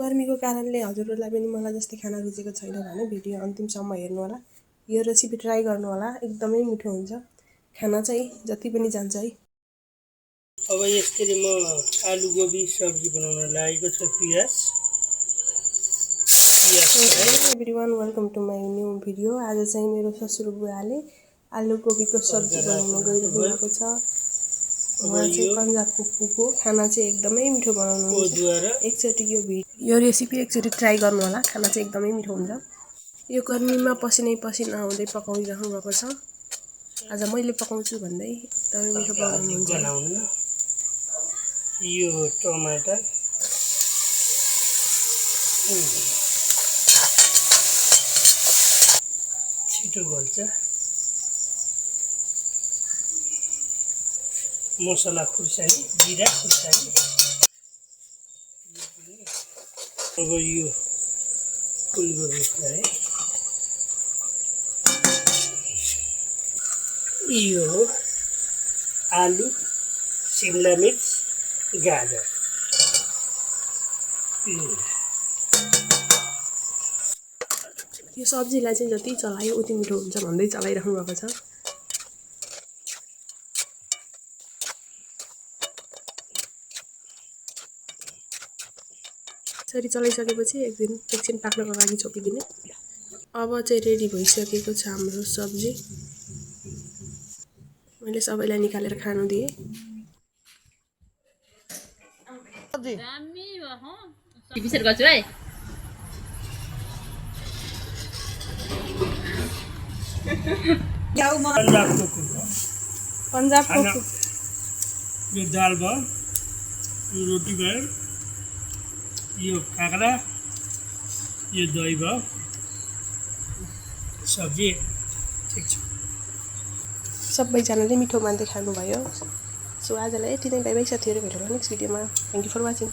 गर्मीको कारणले हजुरहरूलाई पनि मलाई जस्तै खाना रुचेको छैन भने भिडियो अन्तिमसम्म हेर्नु होला। यो रेसिपी ट्राई गर्नु होला, एकदमै मिठो हुन्छ। खाना चाहिँ जति पनि जान्छ है। अब यसरी म आलु गोबी सब्जी बनाउन लागेको छु। पियाज everyone welcome to my new video. आज चाहिँ मेरो ससुर बुवाले आलु गोबीको सब्जी बनाउन गइरहनु भएको छ। उहाँ चाहिँ पन्जाबको कुक हो। खाना चाहिँ एकदमै मिठो बनाउनुहुन्छ। एकचोटि यो रेसिपी एकचोटि ट्राई गर्नु होला, खाना चाहिँ एकदमै मिठो हुन्छ। यो गर्मीमा पसिनै पसिना आउँदै पकाइरहनु भएको छ। आज मैले पकाउँछु भन्दै एकदमै मिठो बनाउनुहुन्छ। यो टमाटर छिटो गल्छ। मसला खुर्सानी, जिरा खुर्सानी। अब यो फुलकोपी फ्राई, यो आलु, शिमला मिर्च, गाजर। यो सब्जीलाई चाहिँ जति चलायो उति मिठो हुन्छ भन्दै चलाइराख्नु भएको छ। यसरी चलाइसकेपछि एकछिन पाक्नको लागि छोपिदिने। अब चाहिँ रेडी भइसकेको छ हाम्रो सब्जी। मैले सबैलाई निकालेर खानु दिएँ। पंजाबको यो दाल भयो, यो रोटी भयो, यो काँक्रा, यो दही भयो, सब्जी ठिक छ। सबैजनाले मिठो मान्दै खानुभयो। सो आजलाई यति नै। बाइ बाइ साथीहरू, भेटौँला नेक्स्ट भिडियोमा। Thank you for watching.